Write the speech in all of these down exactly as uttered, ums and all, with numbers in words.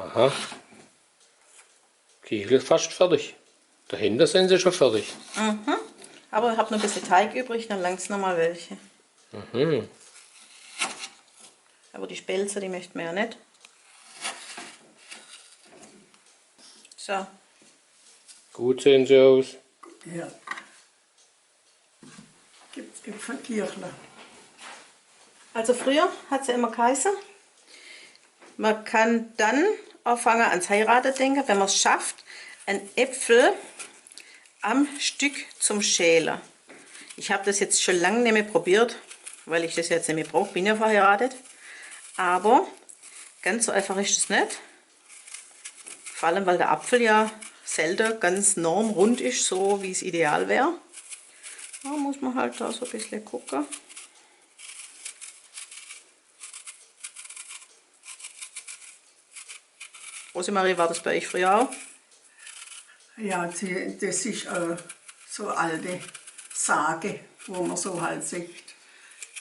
Aha. Kegel is fascht fertig. Dahinter sin se schun fertig. Mhm. Awwer ich hab noch e bissel Teig übrig, dann langt's noch mol welche. Mhm. Awwer die Spelze, die möcht mer jo net. So. Gut sehn se aus. Ja. Gibt's Äpfelkirchler. Also früher hat's jo immer geheiße, mer kann dann aafange ans Heirate denke, wenn mer's schafft, en Äpfel am Stück zum Schäle. Ich hab des jetzt schun lang nimmi probiert, weil ich des jetzt nimmi brauch, bin jo verheiratet. Awwer ganz so eifach is es net. Vor allem, weil de Apfel jo selte ganz norm rund is, so wie's ideal wär. Do muss mer halt do so e bissel gucke. Rosemarie, war des bei eich früher aa? Ja, die, des is, äh, so alte Sage, wo mer so halt secht.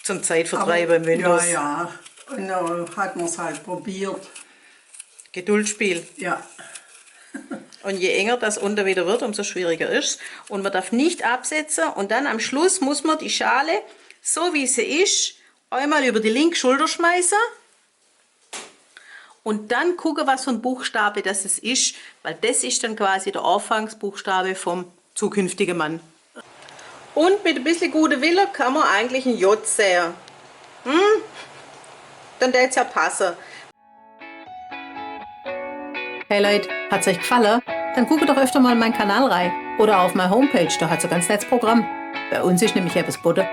Zum Zeitvertreibe im Winter. Ja, ja. Un do hat mer's halt probiert. Geduldspiel. Ja. Un je enger des unne widder werd, umso schwieriger is's. Un mer derf net absetze. Un dann am Schluss muss mer die Schale, so wie se is, emol iwwer die link Schulder schmeiße. Un dann gucke, was fer en Buchstabe des es is, weil des is dann quasi de Aafangsbuchstabe vum zukünftige Mann. Un mit e bissel gude Wille kann mer eigentlich en J sähe. Hm? Dann dät's jo passe. Hey Leit, hat's eich gfalle? Dann guckt doch öfter mol in mein Kanal rei oder auf mei Homepage, do hat's e ganz nettes Programm. Bei uns is nämlich ebbes bodde.